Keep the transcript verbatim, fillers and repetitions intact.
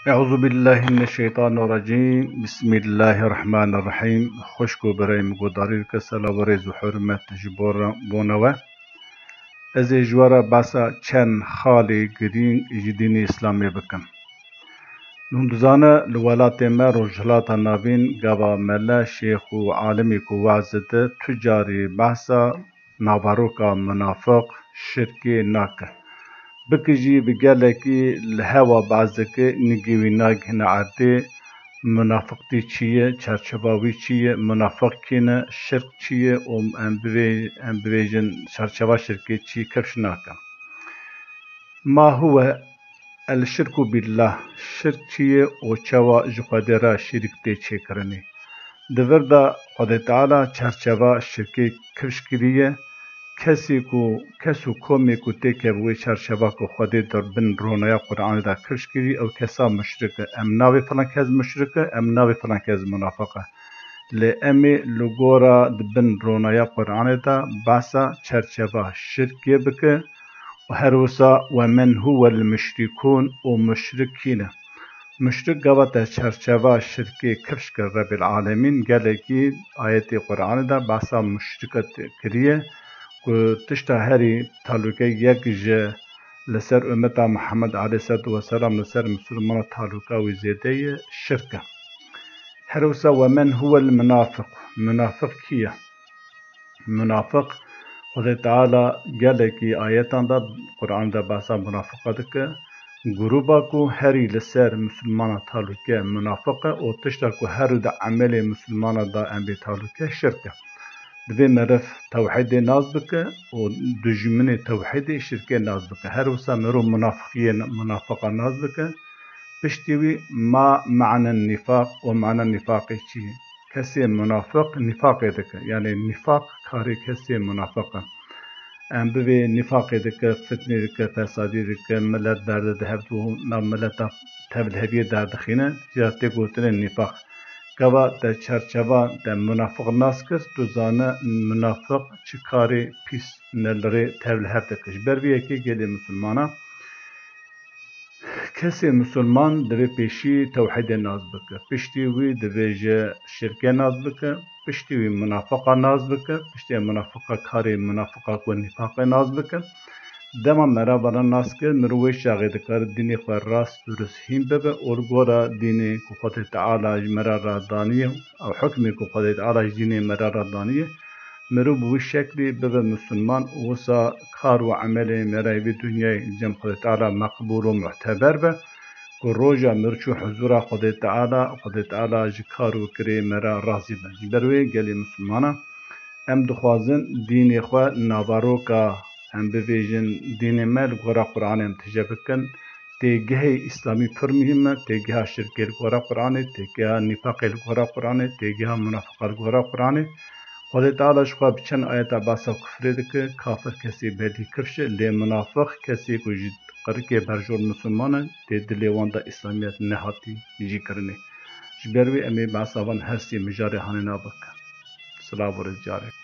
Euzu billahi mineşşeytanirracîm. Bismillahirrahmanirrahîm. Xwişk û birayê min guhdarî dike, selav û rêz û hurmet ji bo re, bo ne we. Ez ê ji we re behsa çend xalê girîng ji dînê Îslamê bikim. Hûn dizane, li welatê me Rojhilata Navîn gava mele, şêx û alimê ku waz dide, tu carî behsa navaroka munafiq, şirkê nake. Bikijî bi gelekî li hewa behs dike, nigê wî nagihîne erdê, munafiqtî çi ye, çarçeva wî çi ye, munafiq kî ne, şirk çi ye û em bivê-, em bivêjin çarçeva şirkê çi ye, kifş nake. Ma huwe el-şirku billah, şirk çi ye û çawa ji Xwedê re şirîk tê çêkirinê? Di vir de Xwedê Teala çarçeva şirkê kifş kiriye. Kesê ku, kes û komê ku têkeve wê çarçeva ku Xwedê di bin ronaya Qur'anê de kifş kirî, ew kesa muşrik e. Em navê filan kes muşrik e, em navê filan kes munafiq e. Lê em ê li gora di bin ronaya Qur'anê de behsa çarçeva şirkê bike û her wisa "we men huwel muşrikûn" û muşrik kî ne? Muşrik gava te çarçeva şirkê kifş kir Rebîl Alemîn, gelekî ayetê Qur'anê de behsa muşrika te kiriye ku tişta herî talûke yek ji li ser ummeta Muhammed aleyhisselatu vesselam li ser misilmana talûka wî zêde ye, şirk e. Her wisa "we men huwel munafiq", munafiq kî ye? Munafiq, Xwedê Teala gelekî ayetan de, Qur'an de behsa munafiqa dike. Grûba ku herî li ser misilmana talûke munafiq e û tişta ku herî di emelê misilmana de em bê talûke şirk e. Divê meriv tewhîdê nas bike û dijminê tewhîdê şirkê nas bike. Her wisa mirov munafiqiyê, munafiqa nas bike. Piştî wî ma ma'nen nifaq û ma'nen nifaqê çi ye? Kesê munafiq nifaqê dike. Yanî nifaq karê kesê munafiq e. Em bivê nifaqê dike, fitnê dike, fesadî dike, milet berde di hev û nav mileta tevliheviyê derdixîne, ya tê gotinê nifaq. Gava te çarçeva te munafiq nas kir, tu zane munafiq çi karê pîs, nelirê tevlihev dike. Ji ber vê yekê gelê misilmana Kesê misilman divê pêşî tewhîdê nas bike. Piştî wî divê ji şirkê nas bike. Piştî wî munafiqa nas bike. Piştî munafiqa karê munafiqa ku nifaqê nas bike. Dema me re vana nas kir, mirov wê çaxê dikare dînê xwe rast û rist hîn bibe û li gora dînê ku Xwedê Teala ji me re radaniye û hukmê ku Xwedê Teala ji dînê me re radaniye, mirov bi wî şeklî bibe misilman û wisa kar û emelê me re yê vê dinyayê li cem Xwedê Teala meqbûl û muteber be, ku roja mirov çû huzûra Xwedê Teala, Xwedê Teala ji kar û kirê me re razî be. Ji ber wê gelê misilmana em dixwazin dînê xwe naveroka, em bivêjin, dînê me li gora Qur'anê em tije bikin. Têgihê Îslamî pir muhîm e, têgiha şirkê li gora Qur'anê, têgiha nîfaqê li gora Qur'anê, têgiha munafiqa li gora Qur'anê. Xwedê Teala ji xwe bi çend ayeta behsa kufrê dike, kafir kesê belî kifş e, lê munafiq kesê ku ji qirikê berjor misilman e, tê dilê wan de Îslamiyet nehatî jî kirinê. Ji ber wê em ê behsa van her sê mijarê hanê na bikin. Silav û rêz carek.